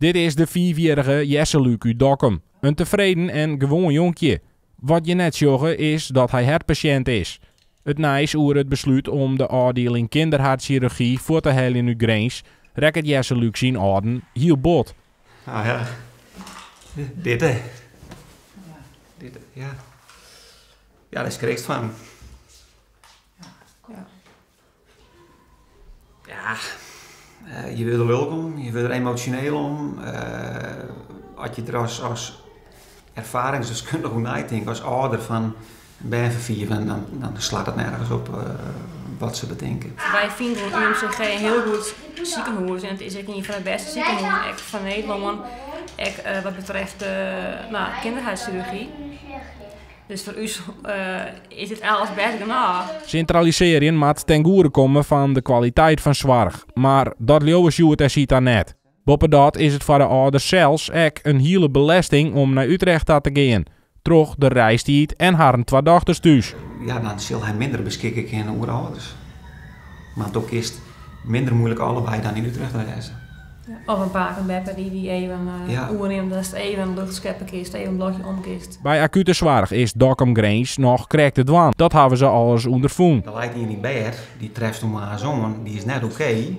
Dit is de fiifjierrige Jesse Luuk út Dokkum. In tefreden en gewoan jonkje. Wat je net sjogge is dat hy hertpasjint is. It nijs oer it beslút om de ôfdieling kinderhartchirurgy fuort te heljen út Grins rekket Jesse Luuk syn âlden hiel bot. Nou ja, dit hè. Dit, ja. Ja, dêr skrikst fan. Ja, je wurde der lulk om, je wurde der emosjoneel om. As je der as erfaringsdeskundige oer neitinke, as âlder fan in bern fan fiif, dan slacht it nergens op wat se betinke. Wy fine it UMCG in hiel goed sikehûs en it is ek ien fan de bêste sikehûzen ek fan Nederlân, ek wat betreft no, kinderhartchirurgy. Dus foar ús is dit alles bêst genôch. Sintralisearjen moat ten goede komme fan de kwaliteit fan soarch, mar dat leauwe Sjoerd en Sita net. Boppedat is it foar de âlders sels ek in hiele belesting om nei Utrecht ta te gean, troch de reistiid en harren twa dochters thús. Ja, dan sil hy minder beskikke kinne oer âlders. Want do kinst minder muoilik allebei dan yn Utrecht wêze. Of in pake en beppe dy't dy even oernimt, datst even lucht skeppe kinst, even in blokje om kinst. By akute soarch is Dokkum-Grins noch krekt te dwaan. Dat hawwe se alris ûnderfûn. Der leit ien yn bêd, dy trefst moarns oan, dy is net okee.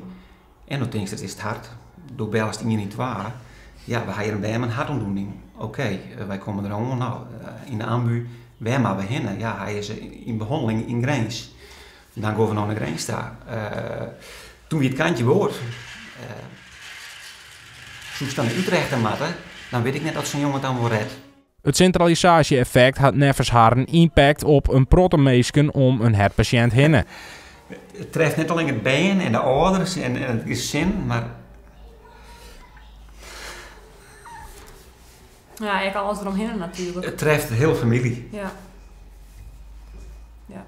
En do tinkst, it is it hert. Do bellest ien ien twa, ja, we ha hjir in bern mei in hertoandoening. Okee, wy komme der oan, no, yn de ambu, wêr moatte we hinne? Ja, hy is yn behanneling yn Grins. Dan gean we no nei Grins ta. Toen wie it kantje board. Soest dan nei Utrecht ta moatte, dan wit ik net oft sa'n jonge it dan wol rêdt. It sintralisaasje-effekt hat neffens harren ympakt op in protte minsken om in hertpasjint hinne. It treft net allinne it bern en de âlders en it gesin, mar. Ja, ek alles deromhinne natuerlik. It treft de hiele famylje. Ja. Ja.